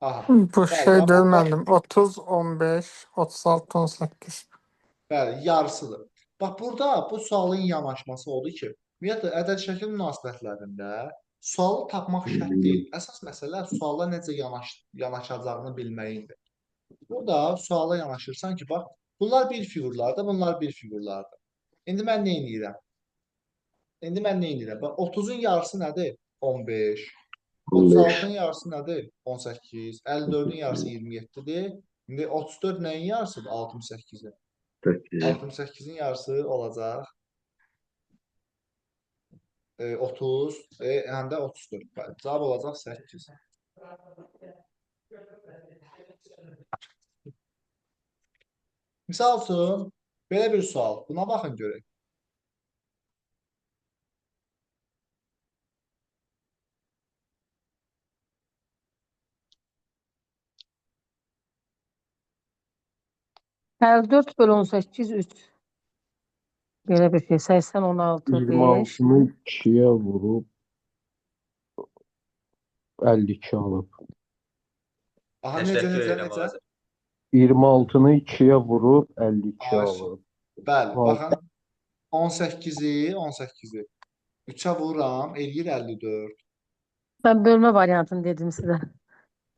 Aha. Bu Bəli, şey bax deyil burada müəllim. 30, 15, 36, 18. bəli, yarısıdır. Bax burada bu sualın yanaşması odur ki, ümumiyyətlə ədəd şəkil münasibətlərində sualı tapmaq şərt deyil. Əsas məsələ suala necə yanaşacağını bilməyindir. Burada suala yanaşırsan ki, bax bunlar bir fiqurlardır, bunlar bir fiqurlardır. İndi mən nə edirəm? İndi mən nə edirəm? Bax 30-un yarısı nədir? 15. 15. 36-nın yarısı nədir? 18. 54-ün yarısı 27-dir. İndi 34 nəyin yarısıdır? 68-in. 8. 68-in yarısı olacaq 30, həm də 34. Bəli, cavab olacaq 8. Misal üçün, belə bir sual. Buna baxın görək. 54 bölü 18, 3. Belə bir şey. 80, 16, 5. 26-nı 2-yə vurub 52 alıb. Aha, necə, Təşəkkür necə, edirəm necə? Azər. 26-nı 2-yə vurub 52 Ay, alıb. Bəli, Altı. baxın. 18-i, 18-i. 3-ə vururam, eləyir 54. Mən bölmə variantını dedim sizə.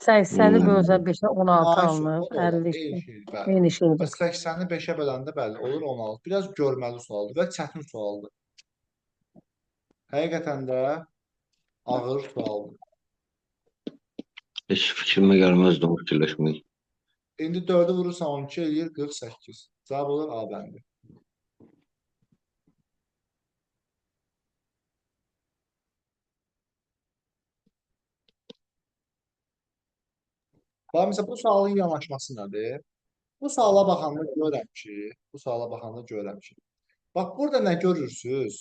80-i bölsən 5-ə 16 Aysu, alınır. o da olar. 52. Eyni şeydir, bəli. Eyni şeydir. Bəs 80-i 5-ə böləndə bəli, olur 16. Biraz görməli sualdır və çətin sualdır. Həqiqətən də ağır sualdır. Heç fikrimə gəlməzdi onu fikirləşmək. İndi 4-ü vurursan 12 eləyir 48. Cavab olur A bəndi. Bax, məsələn, bu sualın yanaşması nədir? Bu suala baxanda görürəm ki, bu suala baxanda görürəm ki, bax, burada nə görürsünüz?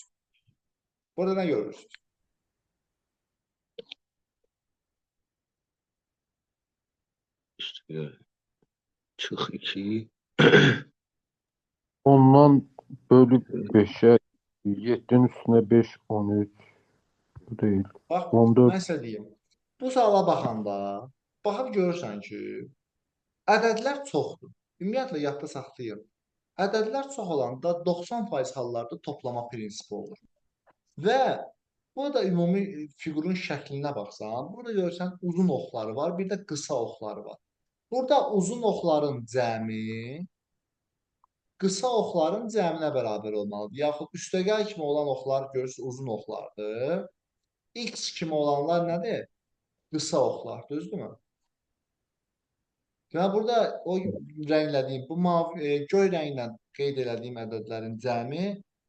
Burada nə görürsünüz? İşte, çıx 2. Ondan bölüb 5-ə 7-nin üstünə 5, 13. Bu deyil. Bax, 14. mən sizə deyim. Bu suala baxanda, baxıb görürsən ki, ədədlər çoxdur. Ümumiyyətlə, yadda saxlayın. Ədədlər çox olanda 90% hallarda toplama prinsipi olur. Və burada ümumi fiqurun şəklinə baxsan, burada görürsən uzun oxları var, bir də qısa oxları var. Burada uzun oxların cəmi qısa oxların cəminə bərabər olmalıdır. Yaxud üstəgəl kimi olan oxlar görürsünüz uzun oxlardır. X kimi olanlar nədir? Qısa oxlar, düzdürmü? Deməli, burada o rənglədiyim, bu mavi, göy rənglə qeyd elədiyim ədədlərin cəmi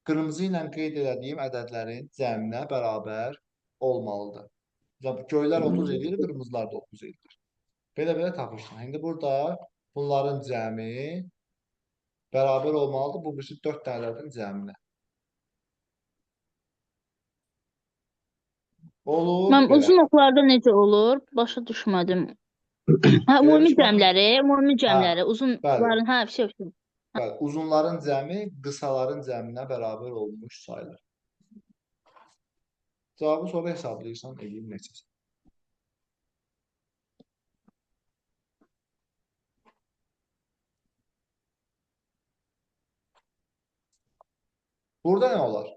qırmızı ilə qeyd elədiyim ədədlərin cəminə bərabər olmalıdır. Göylər 30 eləyir, qırmızılar da 30 eləyir. Belə-belə tapırsan. İndi burada bunların cəmi bərabər olmalıdır bu birisi 4 dənə ədədin cəminə. Olur Mən belə. uzun oxlarda necə olur? Başa düşmədim. Hə, ümumi cəmləri, ümumi cəmləri, uzunların, hə, vəsə, vəsə. Bəli, uzunların cəmi qısaların cəminə bərabər olmuş sayılır. Cavabı sonra hesablayırsan, eləyir neçəsə. Burada nə olar?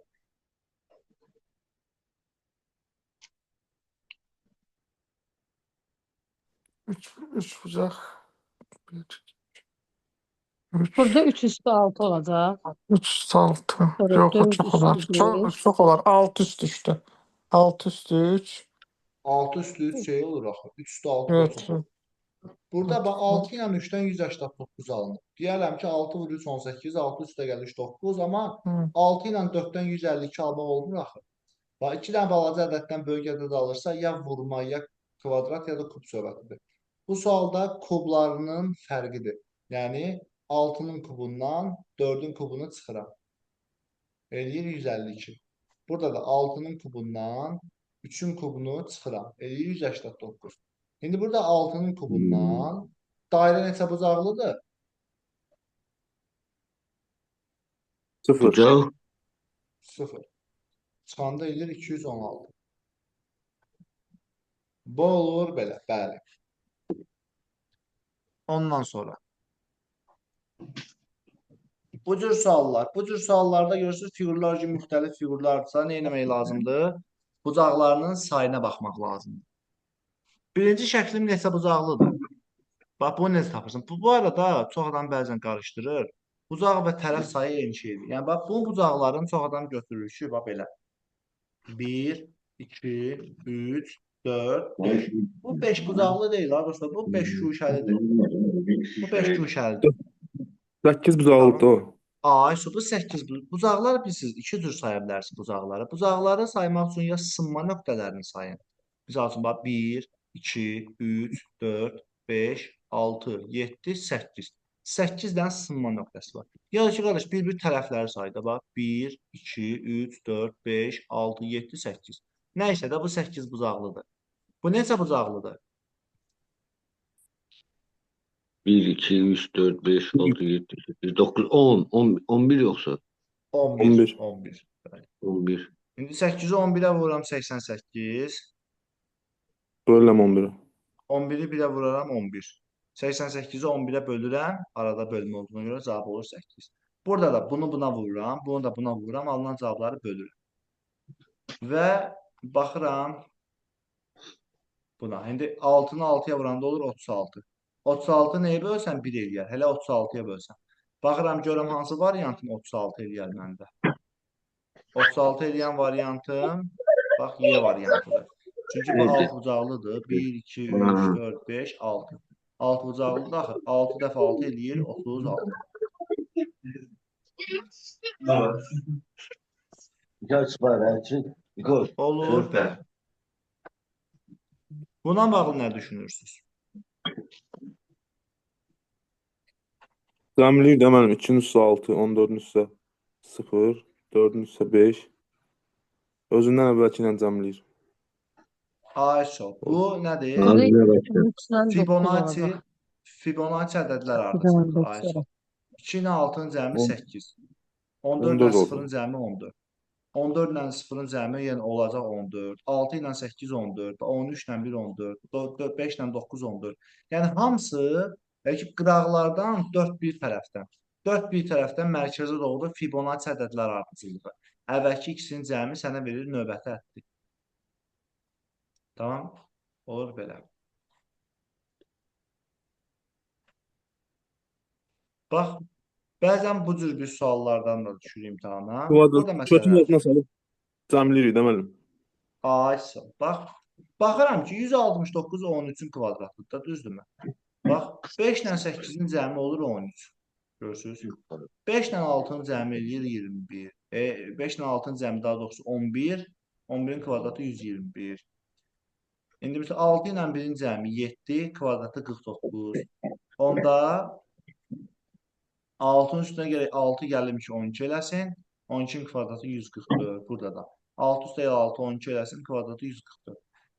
3 bucaq. 1, 3, Burada 3 üstü 6 olacaq. 3 üstü 6. Sonra Yox, o 4 çox olar. üstü Çox, 5. çox olar. 6 üstü 3-dür. 6 üstü 3. 6 üstü 3 şey olur axı. 3 üstü 6 Evet. da çox olur. Burada bax 6 ilə 3-dən 189 alınır. Deyərəm ki 6 vur 3 18, 6 üstə gəlir 3 9, amma 6 ilə 4-dən 152 almaq olmur axı. Bax 2 dənə balaca ədəddən böyük ədəd alırsa ya vurma, ya kvadrat, ya da kub söhbətidir. Bu sualda kublarının fərqidir. Yəni 6-nın kubundan 4-ün kubunu çıxıram. Eləyir 152. Burada da 6-nın kubundan 3-ün kubunu çıxıram. Eləyir 189. İndi burada 6-nın kubundan dairə neçə bucaqlıdır? 0. Bucaq 0. Çıxanda eləyir 216. Bu olur belə. Bəli. Ondan sonra. Bu cür suallar. Bu cür suallarda görürsünüz fiqurlar ki, müxtəlif fiqurlardırsa nə etmək lazımdır? Bucaqlarının sayına baxmaq lazımdır. Birinci şəklim neçə bucaqlıdır? Bax, bunu necə tapırsan? Bu arada çox adam bəzən qarışdırır. Bucaq və tərəf sayı eyni şeydir. Yəni, bax, bu bucaqların çox adam götürür ki, bax belə. 1, 2, 3, 4, 5. Bu 5 bucaqlı deyil, ha, dostlar. Bu 5 guşəlidir. Bu 5 guşəlidir. 8 bucaqlıdır o. Ay, bu 8 bucaqlar bilirsiniz, iki cür saya bilərsiniz bucaqları. Bucaqları saymaq üçün ya sınma nöqtələrini sayın. Misal üçün, bax, 1, 2, 3, 4, 5, 6, 7, 8. 8 dənə sınma nöqtəsi var. Ya da ki, qardaş, bir-bir tərəfləri say da, bax, 1, 2, 3, 4, 5, 6, 7, 8. Nəysə də bu 8 bucaqlıdır. Bu neçə bucaqlıdır? 1, 2, 3, 4, 5, 6, 7, 8, 9, 10, 10, 11 yoxsa? 11. 11. 11. Bəli. 11. İndi 8-i 11-ə vururam 88. Bölürəm 11-ə. 11-i 1-ə vuraram 11. 88-i 11-ə bölürəm. Arada bölmə olduğuna görə cavab olur 8. Burada da bunu buna vururam, bunu da buna vururam. Alınan cavabları bölürəm. Və baxıram buna. İndi 6-nı 6-ya vuranda olur 36. 36 nəyə bölsəm 1 eləyər. Hələ 36-ya bölsəm. Baxıram görəm hansı variantım 36 eləyər məndə. 36 eləyən variantım bax Y variantıdır. Çünki bu Evet. 6 bucaqlıdır. 1, 2, 3, 4, 5, 6. 6 bucaqlıdır axı. 6 dəfə 6 eləyir 36. Olur bəli. Buna bağlı nə düşünürsünüz? Cəmliyir də mənim 2-nin üstə 6, 14-ün üstə 0, 4-ün üstə 5. Özündən əvvəlki ilə cəmləyir. Ay çox. Bu nədir? Burada Ağzına başla. 3-dən 9 Fibonacci, olacaq. Fibonacci ədədlər Bir ardıcılıdır. Ay dənə çox. 2 ilə 6-nın cəmi 8. 14 ilə 14 oldu. 0-ın cəmi 14. 14 ilə 0-ın cəmi yenə olacaq 14. 6 ilə 8 14. 13 ilə 1 14. 5 ilə 9 14. Yəni hamısı bəlkə qıraqlardan 4 bir tərəfdən. 4 bir tərəfdən mərkəzə doğru Fibonacci ədədlər ardıcıllığı. Əvvəlki ikisinin cəmi sənə verir növbəti əddi. Tamam? Olur belə. Bax, bəzən bu cür bir suallardan da düşür imtahana. Burada Kvadrat kökün məsələn, altına salıb cəmləyirik də müəllim. ay, bax, baxıram ki, 169 13-ün kvadratıdır da, düzdürmü? Bax, 5 ilə 8-in cəmi olur 13. Görürsünüz? 5 ilə 6-nın cəmi eləyir 21. 5 ilə 6-nın cəmi daha doğrusu 11. 11-in kvadratı 121. İndi məsələn 6 ilə 1-in cəmi 7, kvadratı 49. Onda 6-nın üstünə gərək 6 gəlim ki 12 eləsin. 12-nin kvadratı 144. Burada da. 6 üstə 6 12 eləsin, kvadratı 144.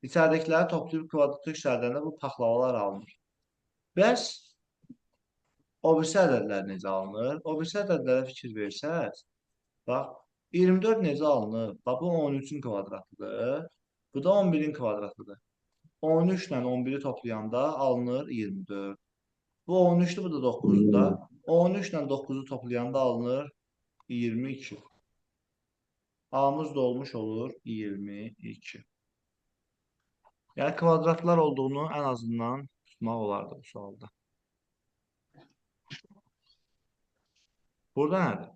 İçəridəkiləri toplayıb kvadratı yüksəldəndə bu paxlavalar alınır. Bəs o birisi ədədlər necə alınır? O birisi ədədlərə fikir versəz, bax, 24 necə alınır? Bax, bu 13-ün kvadratıdır. Bu da 11-in kvadratıdır. 13 ilə 11-i toplayanda alınır 24. Bu 13-dür, bu da 9-dur da. 13 ilə 9-u toplayanda alınır 22. A-mız da olmuş olur 22. Yəni kvadratlar olduğunu ən azından tutmaq olardı bu sualda. Burada nədir?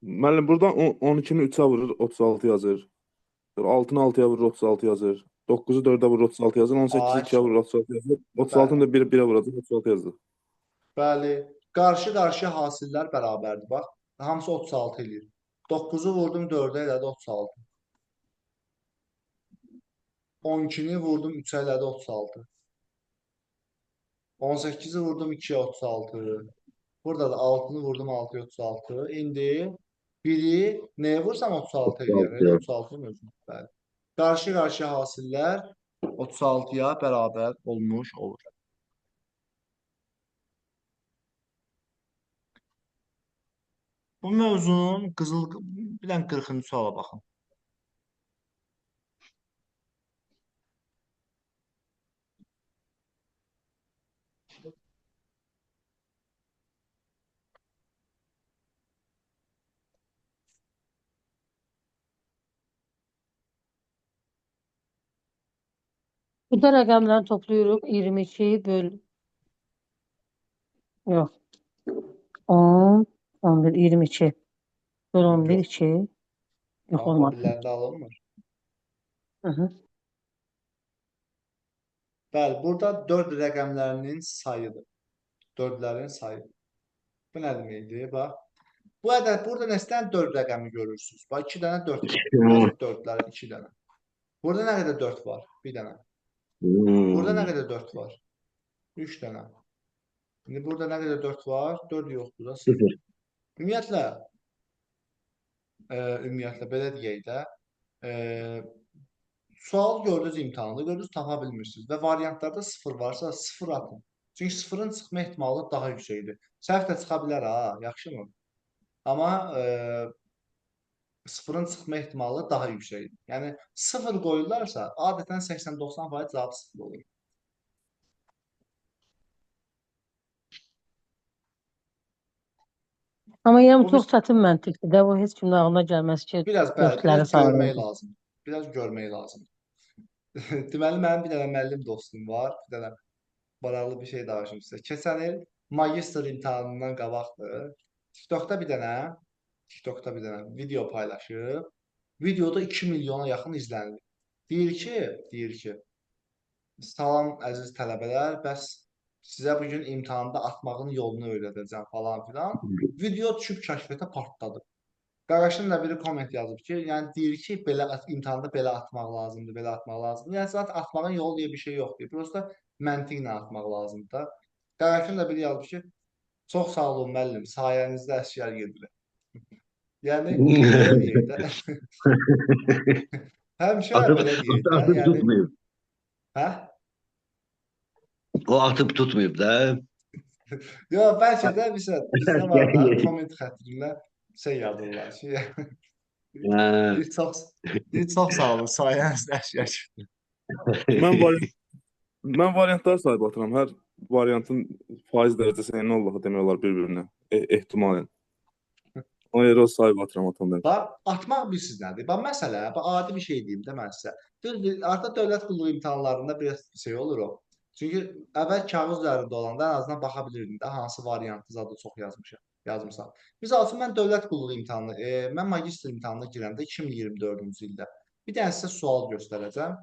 Müəllim buradan 12-ni 3-ə vurur, 36 yazır. Sonra 6-nı 6-ya vurur, 36 yazır. 9-u 4-ə vurur, 36 yazır. 18-i Ay, 2-yə vurur, 36 yazır. 36-nı da 1-ə 1-ə vuracaq, 36 yazır. Bəli. Qarşı-qarşıya hasillər bərabərdir. Bax, Hamısı 36 eləyir. 9-u vurdum 4-ə elədi 36. 12-ni vurdum 3-ə elədi 36. 18-i vurdum 2-yə 36. Burada da 6-nı vurdum 6-ya 36. İndi 1-i nəyə vursam 36 eləyər. Elə 36-nın özü. Bəli. Qarşı-qarşıya hasillər 36-ya bərabər olmuş olur. Bu mövzunun qızıl bir dənə 40-cı suala baxın. Burada rəqəmləri toplayırıq. 22 böl... Yox. 10, 11, 22. Böl 11, Yox. 2. Yox, O olmadı. birilərində alınmır. Hı -hı. Bəli, burada 4 rəqəmlərinin sayıdır. 4-lərin sayı. Bu nə deməkdir? Bax. Bu ədəd burada nəsdən 4 rəqəmi görürsünüz? Bax, 2 dənə 4 var. Yazıb 4-ləri 2 dənə. Burada nə qədər 4 var? 1 dənə. Burada nə qədər 4 var? 3 dənə. İndi burada nə qədər 4 var? 4 yoxdur da 0. 0. Ümumiyyətlə, ümumiyyətlə belə deyək də, sual gördünüz imtahanda, gördünüz tapa bilmirsiniz və variantlarda 0 varsa 0 atın. Çünki 0-ın çıxma ehtimalı daha yüksəkdir. Səhv də çıxa bilər ha, yaxşımı? Amma 0-ın çıxma ehtimalı daha yüksəkdir. Yəni 0 qoyurlarsa, adətən 80-90% cavab 0 olur. Amma yəni Bu çox biz çətin məntiqdir də. Bu heç kimin ağlına gəlməz ki, biraz bəli, dördləri biraz görmək sayılır. lazımdır. Biraz görmək lazımdır. Deməli mənim bir dənə müəllim dostum var. Bir dənə maraqlı bir şey danışım sizə. Keçən il magistr imtahanından qabaqdır. TikTokda bir dənə video paylaşıb. Videoda 2 milyona yaxın izlənilib. Deyir ki, salam əziz tələbələr, bəs sizə bu gün imtahanda atmağın yolunu öyrədəcəm falan filan. Video düşüb kəşfiyyata partladı. Qardaşım da biri komment yazıb ki, yəni deyir ki, belə imtahanda belə atmaq lazımdır, belə atmaq lazımdır. Yəni zaten atmağın yolu deyə bir şey yoxdur. Prosta məntiqlə atmaq lazımdır da. Qardaşım da biri yazıb ki, çox sağ olun müəllim, sayənizdə əsgər gedirəm. Yəni belə deyək də. Həmişə Atıb, belə deyək də. atıb Yəni, tutmayıb. hə? O atıb tutmayıb da. Yox, bəlkə də bizdə var da komment xətrinə şey yazırlar ki, Hə. deyir çox sağ olun, sayənizdə əsgər gedirəm. Mən variantlar sayıb atıram. Hər variantın faiz dərəcəsi eyni Allah demək olar bir-birinə. Ehtimalən. Ona görə o sayıb atıram atam mən. Bax, atmaq bilirsiniz nədir? Bax, məsələ, bax, adi bir şey deyim də mən sizə. Düzdür, artıq dövlət qulluğu imtahanlarında biraz şey olur o. Çünki əvvəl kağız üzərində olanda ən azından baxa bilirdin də hansı variantı zadı çox yazmışam. Misal üçün, mən dövlət qulluğu imtahanı, mən magistr imtahanına girəndə 2024-cü ildə bir dənə sizə sual göstərəcəm.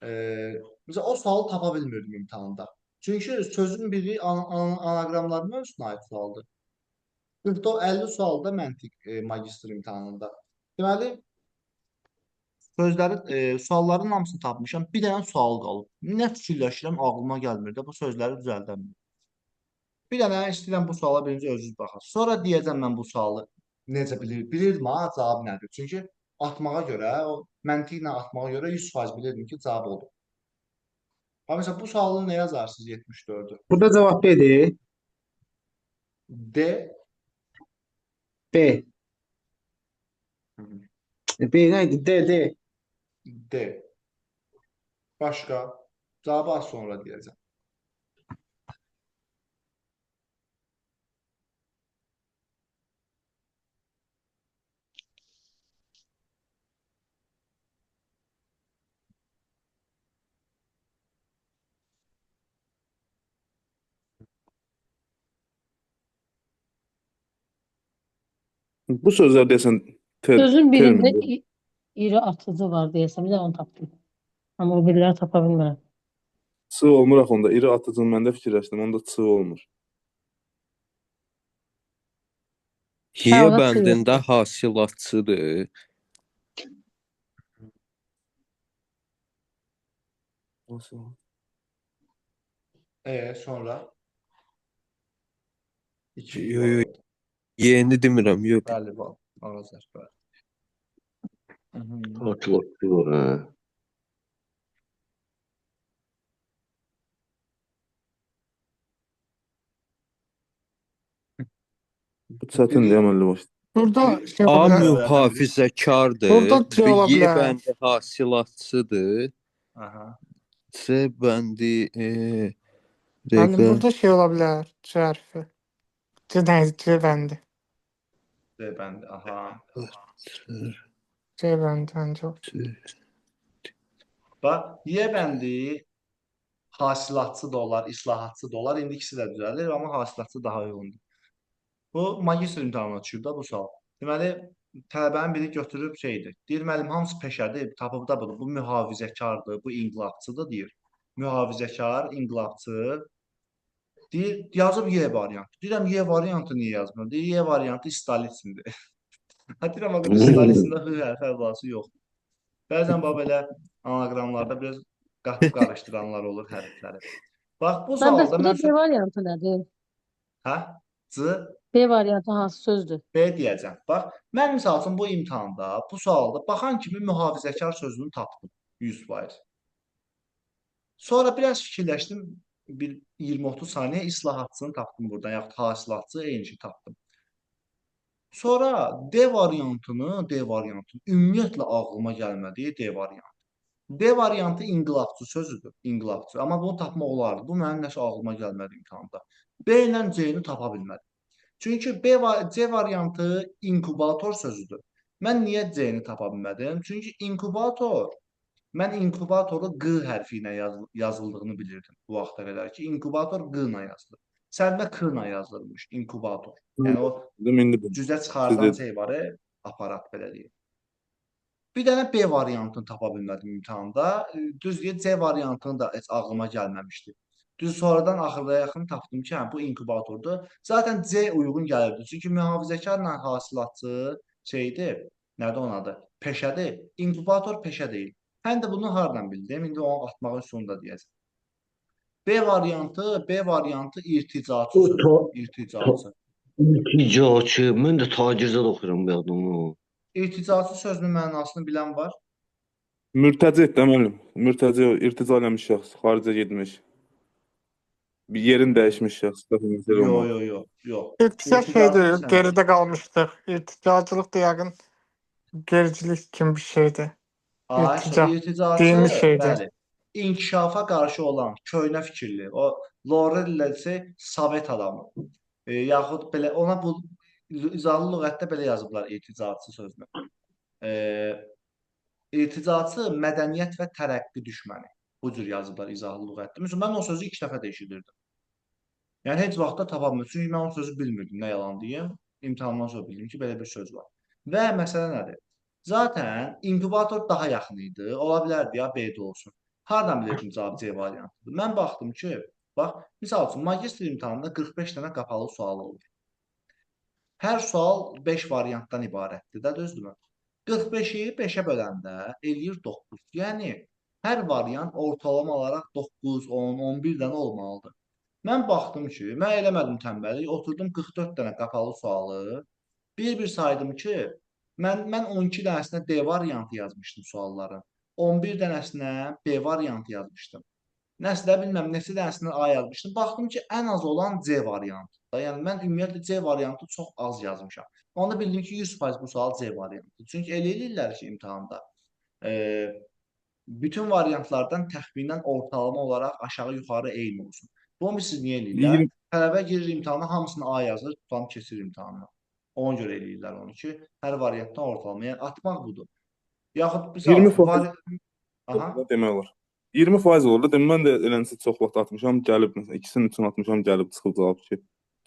Məsələn, o sualı tapa bilmirdim imtahanda. Çünki sözün biri anaqramlar mövzusuna aid sualdır. 40-50 sualda məntiq magistr imtahanında. Deməli, sözləri, sualların hamısını tapmışam. Bir dənə sual qalıb. Nə fikirləşirəm, ağlıma gəlmir də bu sözləri düzəldəmirəm. Bir dənə istəyirəm bu suala birinci özünüz baxasınız. Sonra deyəcəm mən bu sualı necə bilirdim ha, cavab nədir? Çünki atmağa görə, o məntiqlə atmağa görə 100% bilirdim ki, cavab odur. Bax, məsələn, bu sualı nə yazarsınız 74-ü? Burada cavab B-dir. D. B. B nə idi? D, D. D. Başqa? Cavabı az sonra deyəcəm. Bu sözlər deyəsən Sözün birində termindir. iri atıcı var deyəsən. Bir də onu tapdım. Amma o biriləri tapa bilmirəm. Ç olmur axı onda. İri atıcını mən də fikirləşdim. Onda Ç olmur. Hə, Y orada C bəndində yoxdur. hasilatçıdır. Nasıl? Sonra 2 Yo var yo orada. Y-ni demirəm. Yox. Bəli, var. Ağaclar, bəli. Mhm. Hasilatçı var hə. Bu çətindir Biri müəllim başda. Burada şey A ola bilər. mühafizəkardır. Burada C B ola Y bilər. bəndi hasilatçıdır. Aha. C bəndi Müəllim dəqiqə. burada şey ola bilər. C hərfi. C nə? C bəndi. D bəndi. Aha. C bəndi məncə olur. Bax, Y bəndi hasilatçı da olar, islahatçı da olar. İndi ikisi də düzəlir, amma hasilatçı daha uyğundur. Bu magistr imtahanına düşüb də bu sual. Deməli, tələbənin biri götürüb şeydir. Deyir, müəllim, hamısı peşədir, tapıb da budur. Bu mühafizəkardır, bu inqilabçıdır, deyir. Mühafizəkar, inqilabçı. Deyir, yazıb Y variantı. Deyirəm, Y variantı niyə yazmır? Deyir, Y variantı stalizmdir. Ha, deyirəm, axı stalizmdə H hərfi əlbası yoxdur. Bəzən bax belə anaqramlarda biraz qatıb qarışdıranlar olur hərfləri. Bax, bu Mən bəs sualda burada mən B variantı nədir? hə? C, B variantı hansı sözdür? B deyəcəm. Bax, mən misal üçün bu imtahanda, bu sualda baxan kimi mühafizəkar sözünü tapdım 100%. Sonra biraz fikirləşdim, bir 20-30 saniyə islahatçını tapdım buradan, yaxud hasilatçı eyni şey tapdım. Sonra D variantını, ümumiyyətlə ağlıma gəlmədi D variantı. D variantı inqilabçı sözüdür, inqilabçı. Amma bunu tapmaq olardı. Bu mənim nəsə ağlıma gəlmədi imtahanda. B ilə C-ni tapa bilmədim. Çünki C variantı inkubator sözüdür. Mən niyə C-ni tapa bilmədim? Çünki inkubator, mən inkubatoru Q hərfi ilə yazıldığını bilirdim bu vaxta qədər ki, inkubator Q ilə yazılır. Səndə K ilə yazılırmış inkubator. Yəni o cüzə çıxardan şey var, aparat belə deyək. Bir dənə B variantını tapa bilmədim imtahanda. Düz deyək, C variantını da heç ağlıma gəlməmişdi. Düz sonradan axırda yaxın tapdım ki, hə, bu inkubatordur. Zaten C uyğun gəlirdi. Çünki mühafizəkarla hasilatçı şeydir, nədir onun adı? Peşədir. İnkubator peşə deyil. Həm də bunu hardan bildim? İndi onu atmağın sonunda deyəcəm. B variantı irticaçı sözüdür. İrticaçı. İrticaçı. Mən də tacirdə oxuyuram bu adamı. İrticaçı sözünün mənasını bilən var? Mürtəci də müəllim. Mürtəci irtica eləmiş şəxs, xaricə getmiş. Bir yerin dəyişmiş şəxs. Yox, yox, yox, yox. İrtica şeydir, İrticaçı geridə qalmışdıq. İrticacılıq da yəqin gericilik kimi bir şeydir. İrtica, İrticaçı, dini şeydir. bəli, inkişafa qarşı olan, köhnə fikirli, o Lorelləsi Sovet adamı. Yaxud belə ona bu izahlı lüğətdə belə yazıblar irticaçı sözünü. İrticaçı mədəniyyət və tərəqqi düşməni. Bu cür yazıblar izahlı lüğətdə. Məsələn, mən o sözü ilk dəfə də eşidirdim. Yəni heç vaxt da tapa bilmirdim. Çünki mən o sözü bilmirdim, nə yalan deyim. İmtahandan sonra bildim ki, belə bir söz var. Və məsələ nədir? Zaten inkubator daha yaxın idi. Ola bilərdi ya B-də olsun. Hardan bilirdim cavab C variantıdır? Mən baxdım ki, bax, misal üçün magistr imtahanında 45 dənə qapalı sual olur. Hər sual 5 variantdan ibarətdir də, düzdürmü? 45-i 5-ə böləndə eləyir 9. Yəni hər variant ortalama olaraq 9, 10, 11 dənə olmalıdır. Mən baxdım ki, mən eləmədim tənbəllik, oturdum 44 dənə qapalı sualı. Bir-bir saydım ki, mən 12 dənəsinə D variantı yazmışdım sualların. 11 dənəsinə B variantı yazmışdım. Nəsə də bilməm, neçə dənəsinə A yazmışdım. Baxdım ki, ən az olan C variantı. Yəni mən ümumiyyətlə C variantı çox az yazmışam. Onda bildim ki, 100% bu sual C variantıdır. Çünki elə eləyirlər ki, imtahanda bütün variantlardan təxminən ortalama olaraq aşağı-yuxarı eyni olsun. Bunu siz niyə eləyirlər? Tələbə girir imtahana, hamısını A yazır, tutam keçir imtahanına. Ona görə eləyirlər onu ki, hər variantdan ortalama. Yəni atmaq budur. Yaxud misal 20% demək olar. 20% olur da, demək mən də eləncə çox vaxt atmışam, gəlib məsələn ikisinin üçün atmışam, gəlib çıxıb cavab ki,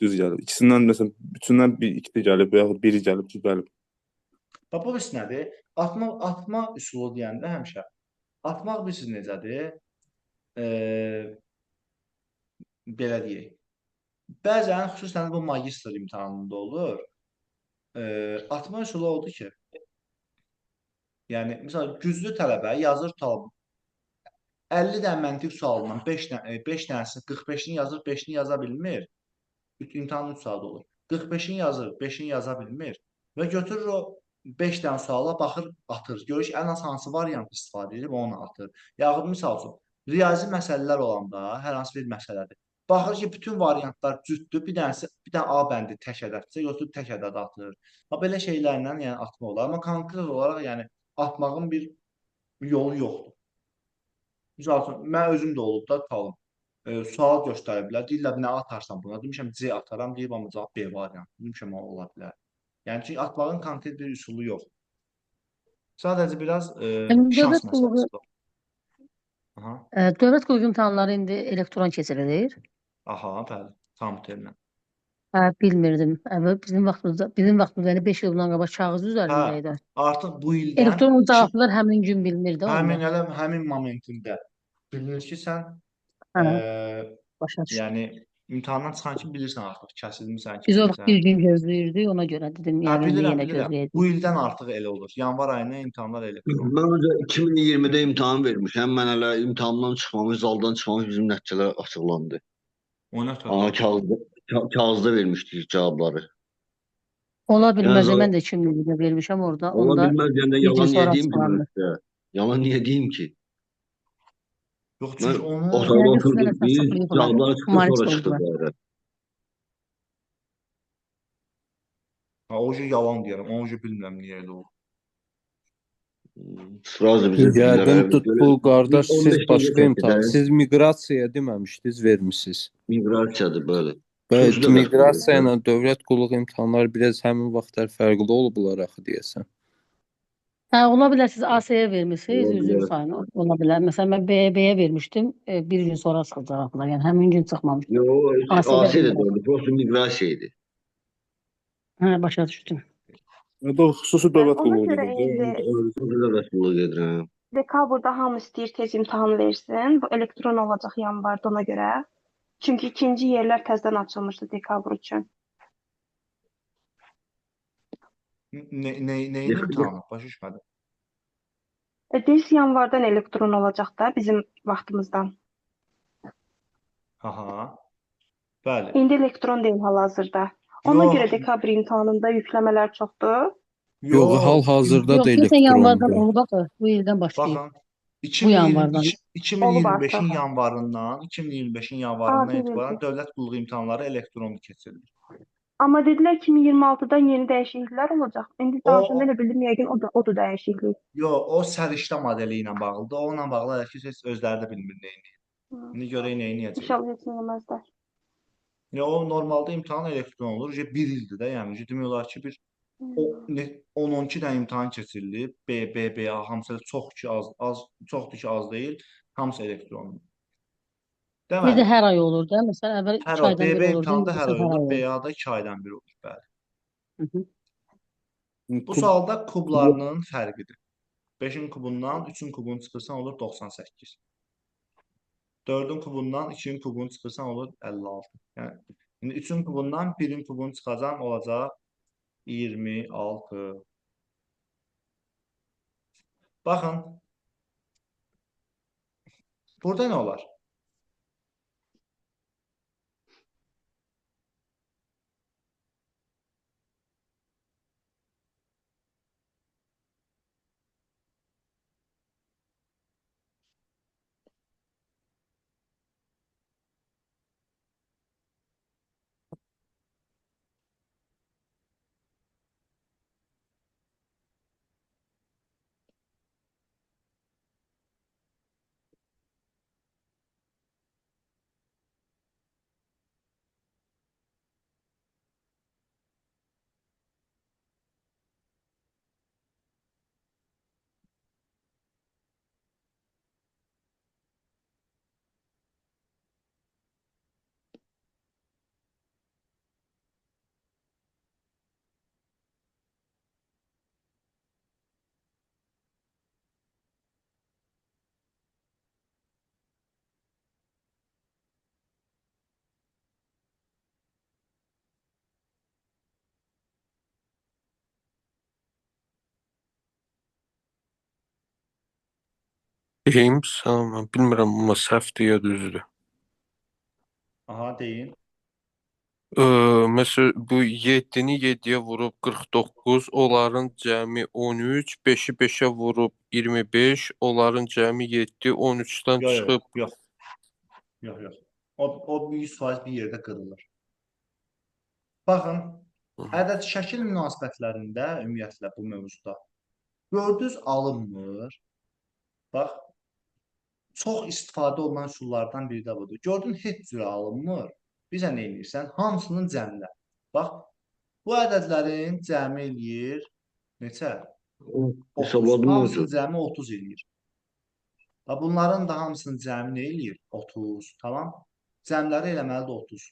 düz gəlib. İkisindən məsələn üçündən bir ikisi gəlib və yaxud biri gəlib, düz gəlib. Bax bu bilirsiz nədir? Atma üsulu deyəndə həmişə atmaq bilirsiniz necədir? Belə deyək. Bəzən xüsusən bu magistr imtahanında olur. Atma üsulu oldu ki, yəni misal güclü tələbə yazır tutalım 50 dənə məntiq sualından 5 dənəsini 45-ini yazır, 5-ini yaza bilmir. İmtahan 3 saat olur. 45-ini yazır, 5-ini yaza bilmir və götürür o 5 dənə suala baxır, atır. Görür ki, ən az hansı variant istifadə edib, onu atır. Yaxud misal üçün, riyazi məsələlər olanda hər hansı bir məsələdir. Baxır ki, bütün variantlar cütdür, bir dənə A bəndi tək ədəddirsə, götürüb tək ədəd atır. Ha, belə şeylərlə yəni atma olar. Amma konkret olaraq yəni atmağın bir yolu yoxdur. Misal üçün, mən özüm də olub da tutalım. Sual göstəriblər. Deyirlər, nə atarsan buna? Demişəm, C ataram. Deyib, amma cavab B variantı. Demişəm, o ola bilər. Yəni, çünki atmağın konkret bir üsulu yoxdur. Sadəcə biraz şans məsələsidir. Dövlət qulluğu imtahanları indi elektron keçirilir. Aha, bəli, kompüterlə. Hə, bilmirdim. Əvvəl bizim vaxtımızda, yəni 5 il bundan qabaq kağız üzərində idi. Artıq bu ildən elektron cavablar həmin gün bilinirdi. Həmin momentində bilinir ki, sən yəni imtahandan çıxan kimi bilirsən artıq, kəsilmirsən ki. Biz o vaxt bir gün gözləyirdik, ona görə dedim, yəni bilirəm, bilirəm. Bu ildən artıq elə olur. Yanvar ayından imtahanlar elektron. Mən özə 2020-də imtahan vermişəm. Mən hələ imtahandan çıxmamış, zaldan çıxmamış bizim nəticələr açıqlandı. O nə tər? Kağızda vermişdik cavabları. Ola bilməz, mən də 2020-də vermişəm orada. Ola bilməz, yəni yalan niyə deyim ki? Yalan niyə deyim ki? Yox, çünki onu... Otaqda oturduk biz, cavablar çıxdı, sonra çıxdı bayrağı. O şey yalan deyərəm, onu şey bilmirəm niyə elə olur. Srazı bizim Yəqin tutbu, qardaş, siz başqa imtahan, siz miqrasiyaya deməmişdiniz, vermişsiniz. Miqrasiyadır, bəli. Bəli, miqrasiya ilə dövlət qulluğu imtahanları biraz həmin vaxtlar fərqli olublar axı deyəsən. Hə, ola bilər siz AS-yə vermişsiniz, üzüm sayın, ola bilər. Məsələn, mən B-yə vermişdim, bir gün sonra çıxıb cavablar, yəni həmin gün çıxmamışdım. Yox, AS də doğru, prosta miqrasiya idi. Hə, başa düşdüm. O xüsusi dövlət qulluğu gedir. Xüsusi dövlət qulluğu gedir, hə. Dekabrda hamı istəyir tez imtahan versin. Bu elektron olacaq yanvarda ona görə. Çünki ikinci yerlər təzdən açılmışdı dekabr üçün. Neyin imtahanı? Başa düşmədim. Deyirsiz, yanvardan elektron olacaq da bizim vaxtımızdan. Aha, bəli. İndi elektron deyil hal-hazırda. Ona görə dekabr imtahanında yükləmələr çoxdur. Yox, hal-hazırda da elektrondur. Yox, yanvardan olub axı, bu ildən başlayıb. Baxın, 2025-in yanvarından, 2025-in yanvarından etibarən dövlət qulluğu imtahanları elektronlu keçirilir. Amma dedilər 2026-dan yeni dəyişikliklər olacaq. İndi danışanda elə bildim, yəqin odur dəyişiklik. Yox, o səriştə modeli ilə bağlıdır. Onunla bağlı hələ ki, heç özləri də bilmir neyini. İndi görək neyniyəcək. İnşallah heç nə eləməzlər. Ya, o normalda imtahan elektron olur. Bir ildir də, yəni demək olar ki, bir 10-12 dənə imtahan keçirilib. B, B, B, A, hamısı çox ki, az, çoxdur ki, az deyil. Hamısı elektrondur. Bir də hər ay olur da, məsələn, əvvəl 2 aydan bir BB olurdu, imtahanında hər ay olur, BA-da 2 aydan bir olur, bəli. Bu sualda kublarının fərqidir. 5-in kubundan 3-ün kubunu çıxırsan olur 98. 4-ün kubundan 2-in kubunu çıxırsan olur 56. Yəni, indi 3-ün kubundan 1-in kubunu çıxacam, olacaq 26. Baxın, burada nə olar? Deyim sənə, bilmirəm amma səhvdir ya düzdür. Aha, deyin. Məsələn, bu 7-ni 7-yə vurub 49, onların cəmi 13, 5-i 5-ə vurub 25, onların cəmi 7, 13-dən Yox, çıxıb yox. Yox, yox. O 100% bir yerdə qırılır. Baxın, ədəd şəkil münasibətlərində ümumiyyətlə bu mövzuda gördünüz alınmır. Bax, çox istifadə olunan üsullardan biri də budur. Gördün heç cürə alınmır. Bizə nə edirsən? Hamısının cəminə. Bax, bu ədədlərin cəmi eləyir neçə? 30. Hesabladım Hamısının hocam. cəmi 30 eləyir. Bax, bunların da hamısının cəmi nə eləyir? 30. Tamam. Cəmləri eləməlidir 30.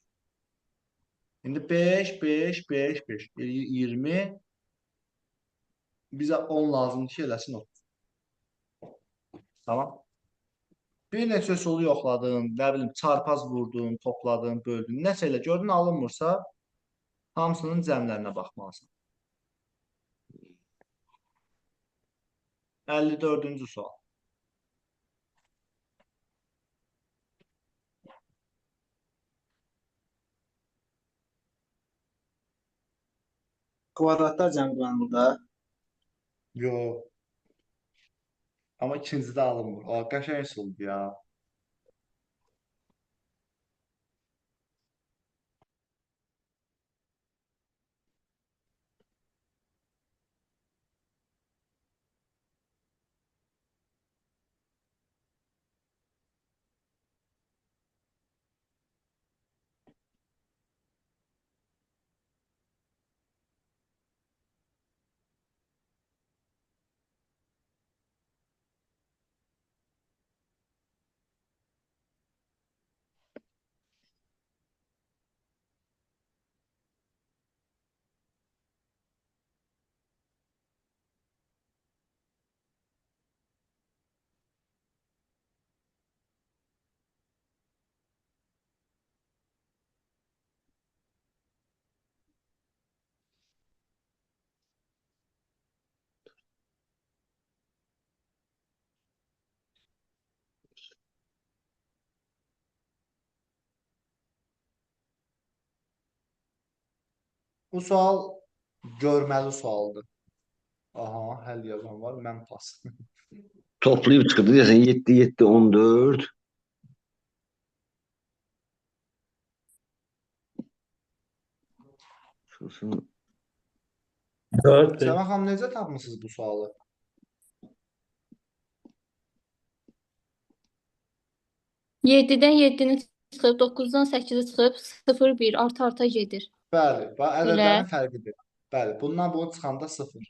İndi 5, 5, 5, 5 eləyir 20. Bizə 10 lazımdır ki, eləsin 30. Tamam. Bir neçə üsulu yoxladın, nə bilim, çarpaz vurdun, topladın, böldün, nəsə elə gördün alınmırsa, hamısının cəmlərinə baxmalısan. 54-cü sual. Kvadratlar cəmidir mənim burada. Yox. Amma ikincidə alınmır. O, qəşəng üsuldur ya. Bu sual görməli sualdır. Aha, həll yazan var, mən pas. Toplayıb çıxırdı. Deyəsən 7, 7, 14. Çıxırsın. 4 Səma xanım, necə tapmısınız bu sualı? 7-dən 7-ni çıxıb, 9-dan 8-i çıxıb, 0, 1 arta-arta gedir. Bəli, bax, Elə. ədədlərin fərqidir. Bəli, bundan bunu çıxanda 0,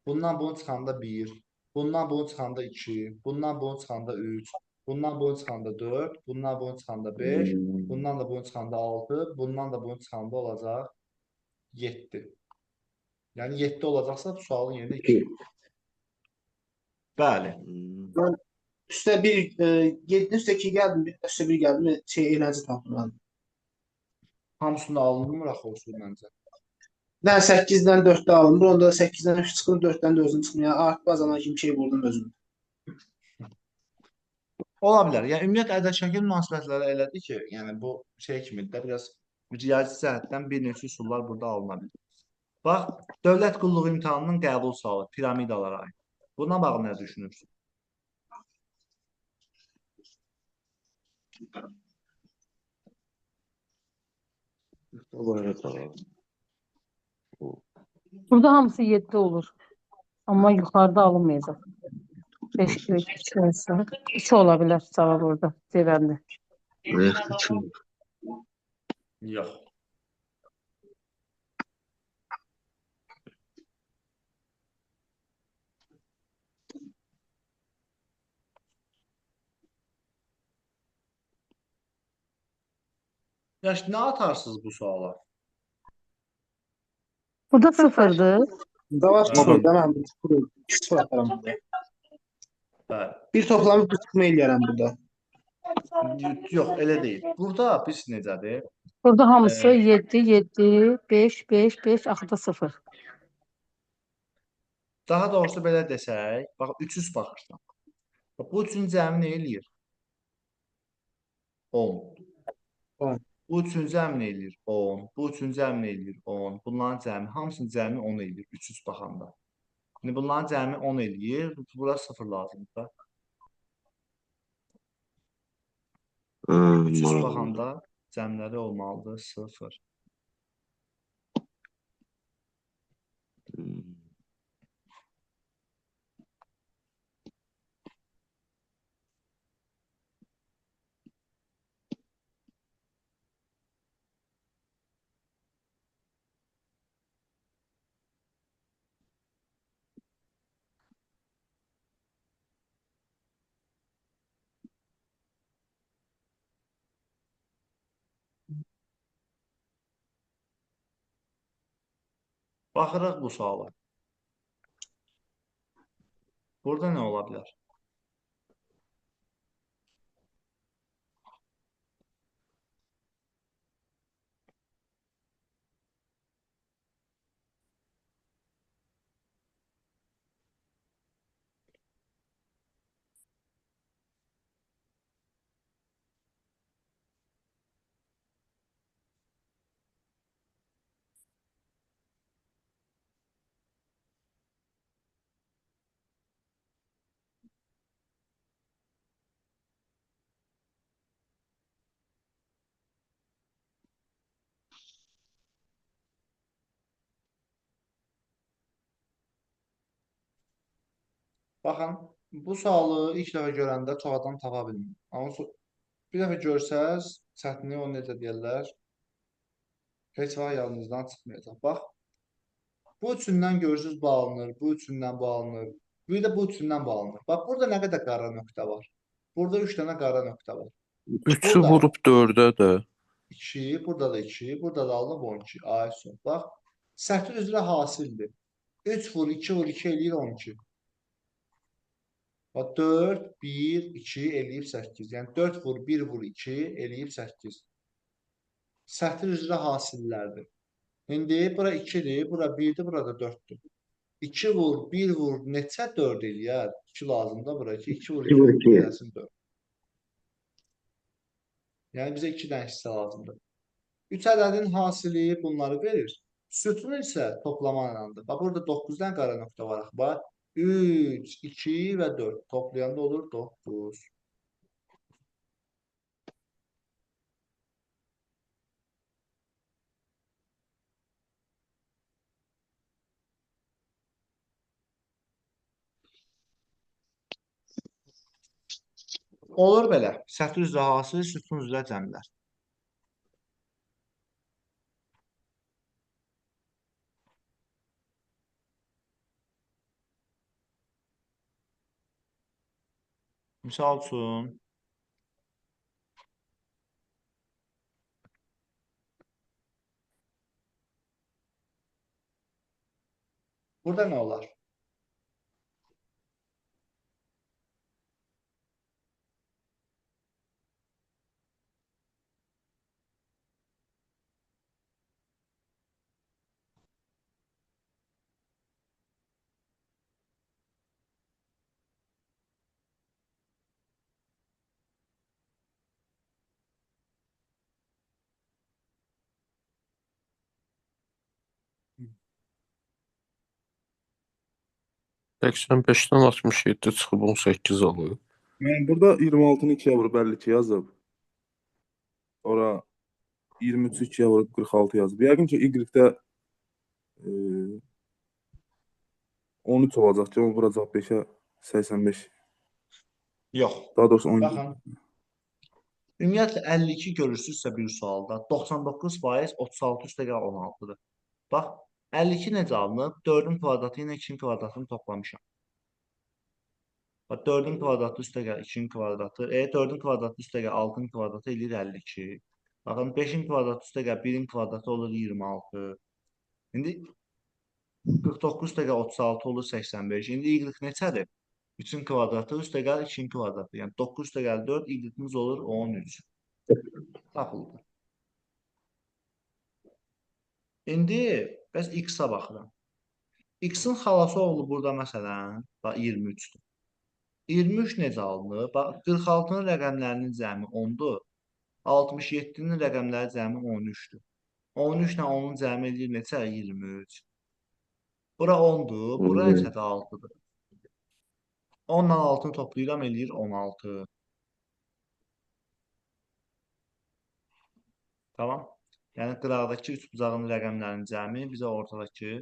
bundan bunu çıxanda 1, bundan bunu çıxanda 2, bundan bunu çıxanda 3, bundan bunu çıxanda 4, bundan bunu çıxanda 5, bundan da bunu çıxanda 6, bundan da bunu çıxanda olacaq 7. Yəni 7 olacaqsa bu sualın yerinə 2. Bəli. Mən üstə 1, 7-nin üstə 2 gəldim, 1 üstə 1 gəldim, şey eləncə tapdım mən. Hamısında alınmır axı o usul məncə. Nə 8-dən 4-də alınmır, onda 8-dən 3 çıxır, 4-dən də özüm çıxmır. Yəni artıq bazanan kimi şey vurdum özüm. Ola bilər. Yəni ümumiyyətlə ədəd şəkil münasibətləri elədir ki, yəni bu şey kimidir də biraz riyazi cəhətdən bir neçə üsullar burada alına bilər. Bax, dövlət qulluğu imtahanının qəbul sualı piramidalara aid. Buna bağlı nə düşünürsün? Burada hamısı 7 olur. Amma yuxarıda alınmayacaq. 5, 3, 2 2 ola bilər cavab orada. C bəndi. Yox. Yaş, nə atarsınız bu suala? Burada 0-dır. Cavab 0 da mən 0, 0 ataram burada. Bəli. Bir toplamı bir çıxma eləyərəm burada. Yox, elə deyil. Burada biz necədir? Burada hamısı 7, 7, 5, 5, 5, axırda 0. Daha doğrusu belə desək, bax 300 baxırsan. Bax, bu üçün cəmi nə eləyir? 10. 10. Bu üçün cəmi nə eləyir? 10. Bu üçün cəmi nə eləyir? 10. Bunların cəmi, hamısının cəmi 10 eləyir. 3-3 baxanda. İndi bunların cəmi 10 eləyir. Bura 0 lazımdır da. 3-3 Maraqlı. baxanda cəmləri olmalıdır 0. Baxırıq bu suala. Burada nə ola bilər? Baxın, bu sualı ilk dəfə görəndə çox adam tapa bilmir. Amma bir dəfə görsəz, çətinliyi o necə deyirlər, heç vaxt yadınızdan çıxmayacaq. Bax, bu üçündən görürsünüz bağlanır, bu üçündən bağlanır, bir də bu üçündən bağlanır. Bax, burada nə qədər qara nöqtə var? Burada 3 dənə qara nöqtə var. 3-ü vurub 4-ə də. 2, burada da 2, burada da alınıb 12. Ay, son. Bax, sətir üzrə hasildir. 3 vur, 2 vur, 2 eləyir 12. Bax, 4, 1, 2 eləyib 8. Yəni 4 vur, 1 vur, 2 eləyib 8. Sətir üzrə hasillərdir. İndi bura 2-dir, bura 1-dir, bura da 4-dür. 2 vur, 1 vur, neçə 4 eləyər? 2 lazımdır bura ki, 2 vur, 2 vur, 2 eləsin 4. Yəni bizə 2 dənə hissə lazımdır. 3 ədədin hasili bunları verir. Sütun isə toplamaylandır. Bax, burada 9 dənə qara nöqtə var. Bax, 3, 2 və 4. Toplayanda olur 9. Olur belə. Sətir üzrə hasil, sütun üzrə cəmlər. Misal üçün, burada nə olar? ...85-dən 67 çıxıb 18 alır. Yəni burada 26-nı 2-yə vurub 52 yazıb. Ora 23-ü 2-yə vurub 46 yazıb. Yəqin ki, Y-də 13 olacaq ki, o vuracaq 5-ə 85. Yox. Daha doğrusu 17. Baxın. Ümumiyyətlə 52 görürsünüzsə bir sualda 99% 36 üstəgəl 16-dır. Bax, 52 necə alınıb? 4-ün kvadratı ilə 2-nin kvadratını toplamışam. Bax, 4-ün kvadratı üstəgəl 2-nin kvadratı. 4-ün kvadratı üstəgəl 6-nın kvadratı eləyir 52. Baxın, 5-in kvadratı üstəgəl 1-in kvadratı olur 26. İndi 49 üstəgəl 36 olur 85. İndi Y neçədir? 3-ün kvadratı üstəgəl 2-nin kvadratı. Yəni 9 üstəgəl 4, Y-imiz olur 13. Tapıldı. İndi bəs X-a baxıram. X-in xalası oğlu burada məsələn 23-dür. 23 necə alınır? Bax, 46-nın rəqəmlərinin cəmi 10-dur. 67-nin rəqəmləri cəmi 13-dür. 13 ilə 10-un cəmi eləyir neçə? 23. Bura 10-dur, bura neçədir? 6-dır. 10 ilə 6-nı toplayıram, eləyir 16. Tamam. Yəni, qıraqdakı üçbucağın rəqəmlərinin cəmi bizə ortadakı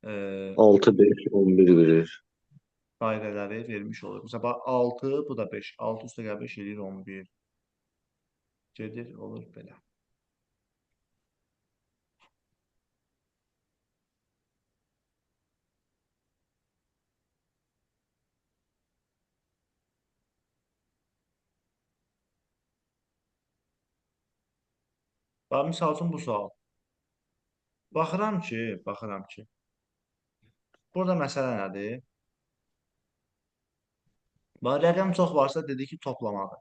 6, 5, 11 verir. Dairələri vermiş olur. Məsələn, bax, 6, bu da 5. 6 üstə gəl 5 eləyir 11. Gedir, olur belə. Bax, misal üçün bu sual. Baxıram ki, burada məsələ nədir? Bax, rəqəm çox varsa dedik ki, toplamadır.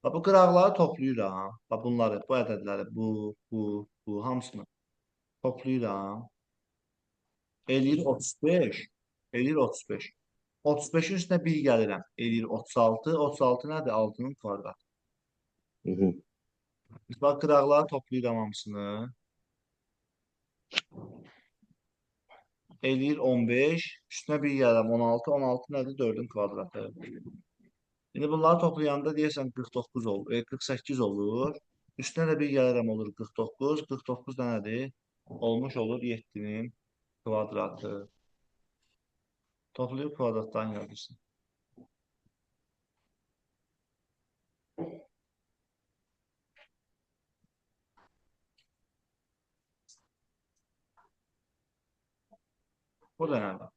Bax, bu qıraqları toplayıram. Bax, bunları, bu ədədləri, bu, hamısını toplayıram. Eləyir 35. Eləyir 35. 35-in üstünə 1 gəlirəm. Eləyir 36. 36 nədir? 6-nın kvadratı. Bax, qıraqları toplayıram hamısını. Eləyir 15. Üstünə 1 gəlirəm 16. 16 nədir? 4-ün kvadratı. İndi bunları toplayanda deyəsən 49 olur, 48 olur. Üstünə də 1 gəlirəm olur 49. 49 da nədir? Olmuş olur 7-nin kvadratı. Toplayıb kvadratdan yazırsın. Bu da nədir?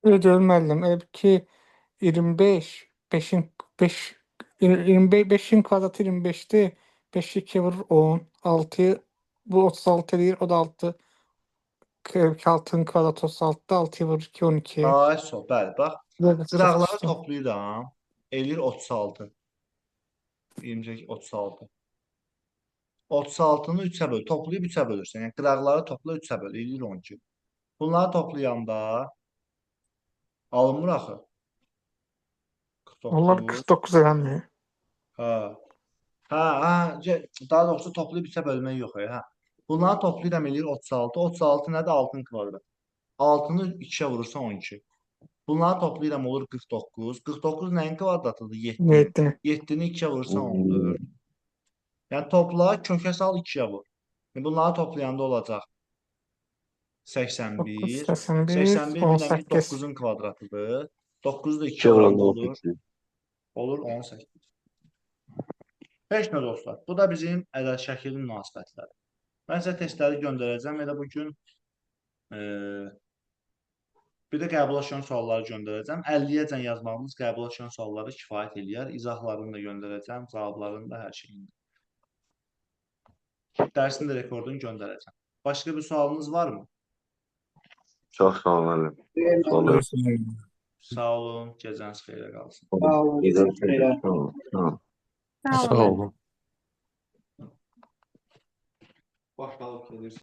Elə deyil müəllim, elə bil ki 25, 5-in 5 25 5-in kvadratı 25-dir. 5-i 2 vurur 10, 6-yı bu 36 eləyir, o da 6. 6-nın kvadratı 36-dır, 6-yı vurur 2 12. Ay, sol, bəli, bax. Qıraqları toplayıram. Eləyir 36. 28, 36. 36-nı 3-ə böl. Toplayıb 3-ə bölürsən. Yəni, qıraqları topla 3-ə böl. Eləyir 12. Bunları toplayanda alınmır axı. Onlar 49. 49 eləmir. Hə. Hə, daha doğrusu toplayıb 3-ə bölmək yox, hə. Bunları toplayıram eləyir 36. 36 nədir? 6-nın kvadratı. 6-nı 2-yə vurursan 12. Bunları toplayıram olur 49. 49 nəyin kvadratıdır? 7-nin. 7-nin. 7-ni 2-yə vurursan 14. Yəni topla, kökə sal 2-yə vur. Bunları toplayanda olacaq 81. 81, 81 bir dənə 18. 9-un kvadratıdır. 9-u da 2 2-yə vuranda vuranda olur. 18. Olur 18. Heç nə dostlar. Bu da bizim ədəd şəkilin münasibətləri. Mən sizə testləri göndərəcəm. Elə bugün bir də qəbul aşan sualları göndərəcəm. 50-yəcən yazmağımız qəbul aşan sualları kifayət eləyər. İzahlarını da göndərəcəm, cavablarını da, hər şeyini. Dərsin də rekordunu göndərəcəm. Başqa bir sualınız varmı? Çox sağ olun müəllim. Sağ olun. Sağ olun. Gecəniz xeyrə qalsın. Sağ olun. Gecəniz xeyrə. Sağ olun. Sağ olun. Sağ Sağ olun. olun. Baş qalıb gedirsən.